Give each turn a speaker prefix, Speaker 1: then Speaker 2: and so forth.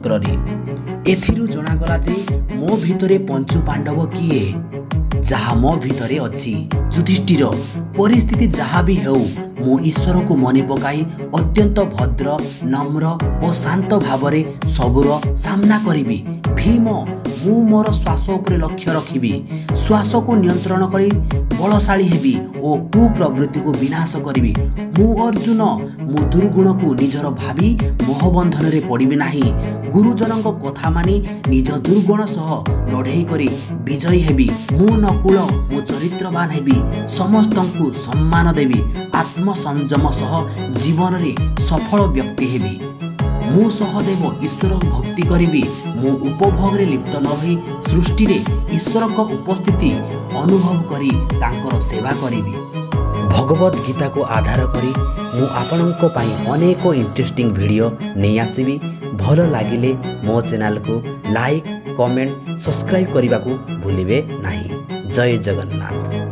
Speaker 1: ଚକ୍ରରେ। ଏଥିରୁ ଜଣାଗଲା ଯେ ମୋ ଭିତରେ ପଞ୍ଚୁ ପାଣ୍ଡବ କିଏ, ଯାହା ମୋ ଭିତରେ ଅଛି। ଯୁଧିଷ୍ଠିର, ପରିସ୍ଥିତି ଯାହା ବି ହେଉ, ମୁଁ ଈଶ୍ୱରଙ୍କୁ ମନେ ପକାଇ ଅତ୍ୟନ୍ତ ଭଦ୍ର, ନମ୍ର ଓ ଶାନ୍ତ ଭାବରେ ସବୁର ସାମ୍ନା କରିବି। ଭୀମ, ମୁଁ ମୋର ଶ୍ୱାସ ଉପରେ ଲକ୍ଷ୍ୟ ରଖିବି। ଶ୍ୱାସକୁ ନିୟନ୍ତ୍ରଣ କରି ବଳଶାଳୀ ହେବି ଓ କୁପ୍ରବୃତ୍ତିକୁ ବିନାଶ କରିବି। ମୁଁ ଅର୍ଜୁନ, ମୁଁ ଦୁର୍ଗୁଣକୁ ନିଜର ଭାବି ମୋହବନ୍ଧନରେ ପଡ଼ିବି ନାହିଁ। ଗୁରୁଜନଙ୍କ କଥା ମାନି ନିଜ ଦୁର୍ଗୁଣ ସହ ଲଢ଼େଇ କରି ବିଜୟୀ ହେବି। ମୁଁ ନକୁଳ, ମୁଁ ଚରିତ୍ରବାନ ହେବି। ସମସ୍ତଙ୍କୁ ସମ୍ମାନ ଦେବି। ଆତ୍ମସଂଯମ ସହ ଜୀବନରେ ସଫଳ ବ୍ୟକ୍ତି ହେବି। ମୁଁ ସହଦେବ, ଈଶ୍ୱରଙ୍କୁ ଭକ୍ତି କରିବି। ମୁଁ ଉପଭୋଗରେ ଲିପ୍ତ ନ ହୋଇ ସୃଷ୍ଟିରେ ଈଶ୍ୱରଙ୍କ ଉପସ୍ଥିତି ଅନୁଭବ କରି ତାଙ୍କର ସେବା କରିବି। ଭଗବତ ଗୀତାକୁ ଆଧାର କରି ମୁଁ ଆପଣଙ୍କ ପାଇଁ ଅନେକ ଇଣ୍ଟରେଷ୍ଟିଂ ଭିଡ଼ିଓ ନେଇ ଆସିବି। ଭଲ ଲାଗିଲେ ମୋ ଚ୍ୟାନେଲକୁ ଲାଇକ୍, କମେଣ୍ଟ, ସବସ୍କ୍ରାଇବ୍ କରିବାକୁ ଭୁଲିବେ ନାହିଁ। ଜୟ ଜଗନ୍ନାଥ।